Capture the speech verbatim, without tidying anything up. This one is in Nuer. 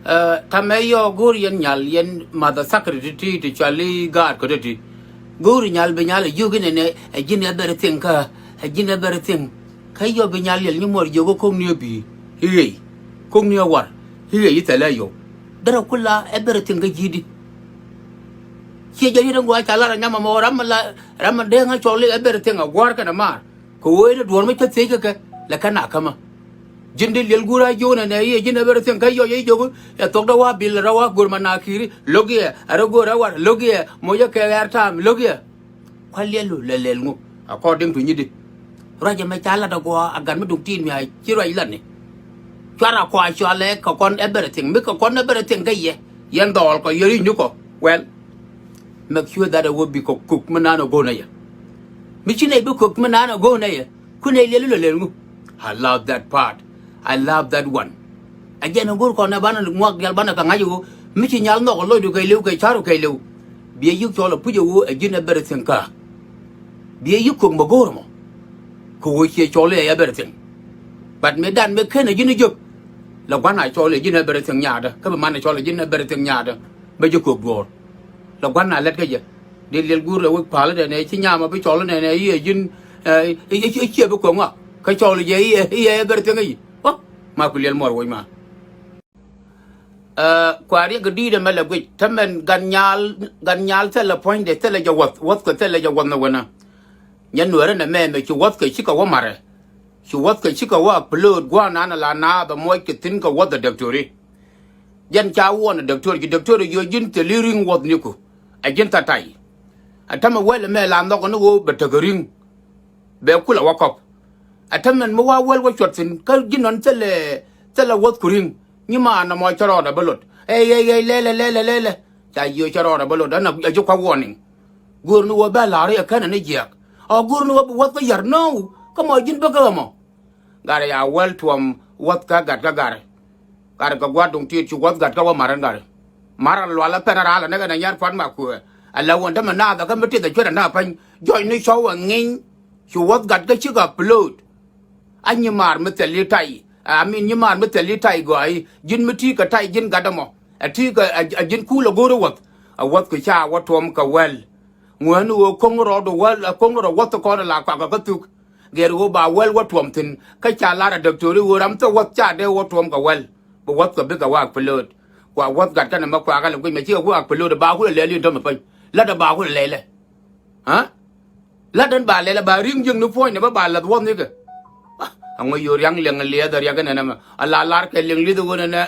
Ɛ, tamɛ yɔ go̱o̱r yɛn nyal yɛn mother secretary ti ti cuali gaat kɔ ti ti. Go̱o̱r nyal bi nyal ɛ yio̱k inɛ nɛ ɛ ji̱n everything kä ɛ ji̱n everything. Kä yɔ bi nyal yɛl nyi muɔr yio̱k kä ko̱k ni ɛ bi i̱ ɣɛy ko̱k ni ɛ war i̱ ɣɛy i̱ thɛlɛ yio̱k. Därɛ kula everything kä ji̱ di. Ciɛ jɛ riet ɛn gua̱a̱ ca lar ɛ nyam ɛmɔ ram mi la ram mi deŋ ɛ cɔl i̱ everything ɛ gua̱a̱r kɛn ɛ maar. Kɛ ɣöö in duɔ̱ɔ̱r mi cä thiec kä kɛ lɛ kɛn a kämä. Ji̱n di liɛl guur a jiök nɛnɛ i̱ ɛ ji̱n everything kä yɔc i̱ jiök ɛ thok dee wa bil rɛ wa go̱r ma na ki̱i̱ri lo̱k yɛ ɛ rɛ go̱r rɛ war lo̱k yɛ moc ɛ kɛ airtime lo̱k yɛ. Kua̱ liɛl lu lɛ lɛl ŋu according to nyi di. Ruac ɛmɛ ca lat a guɔ a gat mi duŋ ti̱i̱t mi a ci ruac lat ni. Cuarɛ kɔ a cɔalɛ kɛ kɔn everything mi kɛ kɔn everything kä yɛ yɛn dhɔɔl kɔ yɛ ri̱c ni kɔ. Well, make sure that a wä bi kɔ kök mi naan a go̱o̱n a yɛ. Mi ci nɛy bi kök mi naan a go̱o̱n a yɛ ku nɛy liɛl ilɔ lɛl ŋu. I love that part. I love that one. A jɛn a go̱o̱r kɔn a banɛ ŋuak dial banɛ kɛ ŋa̱c a ɣöö mi ci nyal nhɔk a lɔcdu kɛɛliw kɛ ca̱ru kɛɛliw. Biɛ yik cɔl a puc a ɣöö a ji̱n everything kä. Biɛ yik kök mɛ go̱o̱r mɔ. Kɛ ɣöö ciɛ cɔl i̱ a everything. But mi dan mi ken a ji̱n a jök. La gua̱n a cɔl i̱ ji̱n everything nyaatdä kä bi man a cɔl i̱ ji̱n everything nyaatdä. Bä ji̱ kök duɔ̱ɔ̱r. La gua̱n a lät kä jɛ di liɛl guur rɛ wek pa̱l dɛ nɛ ci nyam a bi cɔl nɛ nɛ i̱ a ji̱n. I̱ ciɛ bi kök ŋa kä cɔl i̱ jɛ i̱ a everything i̱. Ma ku liɛl muɔr woc ma. Kua̱r yɛ kɛ di̱i̱t ɛmɛ lɛ guic tämɛn gan nyal gan nyal thilɛ puɔ̱nydɛ thilɛ jɛ wäth wäth kɛ thilɛ jɛ wäth ni wänä. Nyɛ nuɛrä nɛ mɛmɛ ci wäth kɛ cikɛ wä marɛ. Ci wäth kɛ cikɛ wä a plööt gua̱a̱r nan ala naath ɛ muɔc kɛ thi̱n kɛ wäth ɛ däktöri. Jɛn ca wuɔn ɛ däktöri ci däktöri jiö ji̱n thil i̱ ri̱ŋ wäth niku. Ɛ ji̱n tha̱ tay. Ɛ tämɛ wɛl ɛmɛ la nhɔk ni ɣöö bɛ tekɛ ri̱ŋ. Bɛ kulɛ wä kɔp. Ɛ tämɛn mi wa wäl wä cuɔt thi̱n kä ji̱ nɔn thilɛ thilɛ wäth ku ri̱ŋ. Nyimaan nɔmɔ cä rɔɔdɛ bä lot. Ey ey ey lɛlɛ lɛlɛ lɛlɛ. Ca yiëë cä rɔɔdɛ bä lot ɛn a ji̱ kua̱ warning. Go̱o̱r ni wä bɛ la̱r yɛ kɛnɛ ni jiɛɛk. Ɔ go̱o̱r ni wä bi wäth kä yär nɔw. Kä mɔ ji̱n bä kä ɣä mɔ. Garɛ ya wäl tuɔm wäth kä gat kä garɛ. Garɛ kɛ gua̱t duŋ ti̱i̱t ci wäth gat kä wä marän garɛ. Marä lualä pɛn ralä ni kɛnɛ nyar pua̱t ma kuëë. Ɛ lɛ wän tämɛ naath ɛ kä mi tith ɛ cuɛt ɛ na päny. Jɔc ni cɔw ɛ ŋiny. Ci wäth gat kä cikɛ plööt. A nyimaar mi thil i̱ tay. A min nyimaar mi thil i̱ tay gɔaa i̱ ji̱n mi ti̱i̱ kɛ tay ji̱n gat ɛmɔ. Ɛ ti̱i̱ kɛ ɛ ji̱n kuul ɛ go̱o̱r i̱ wäth. Ɛ wäth kɛ ca wä tuɔm kɛ wäl. Ŋuäni ɣöö ko̱ŋ rɔɔdu wäl ɛ ko̱ŋ rɔ wäth kɔn ɛ la kɔakɛ kä thuk. Gɛr ɣöö ba wäl wä tuɔm thi̱n. Kä ca lar ɛ däktöri ɣöö ram thil wäth ca dee wä tuɔm kɛ wäl. Bi wäth kɛ bikɛ waak plööt. Kua wäth gat kɛnɛ mɛ kuakä lɛ guic mɛ cikɛ waak plööt ɛ ba kulɛ lɛl in tämɛ päny. Lat ɛ ba kulɛ lɛlɛ. Aa? Lat ɛn ba lɛl ɛ ba ri̱ŋ jiäkni puɔ̱nynɛ bä ba lath wäth nikɛ. Aŋu yo̱o̱ riaŋ liɛŋ liɛth ɛ riɛk ɛnɛnɛ mɛ a la lar kɛ liɛŋ li̱th ɛ ɣöö nɛnɛ.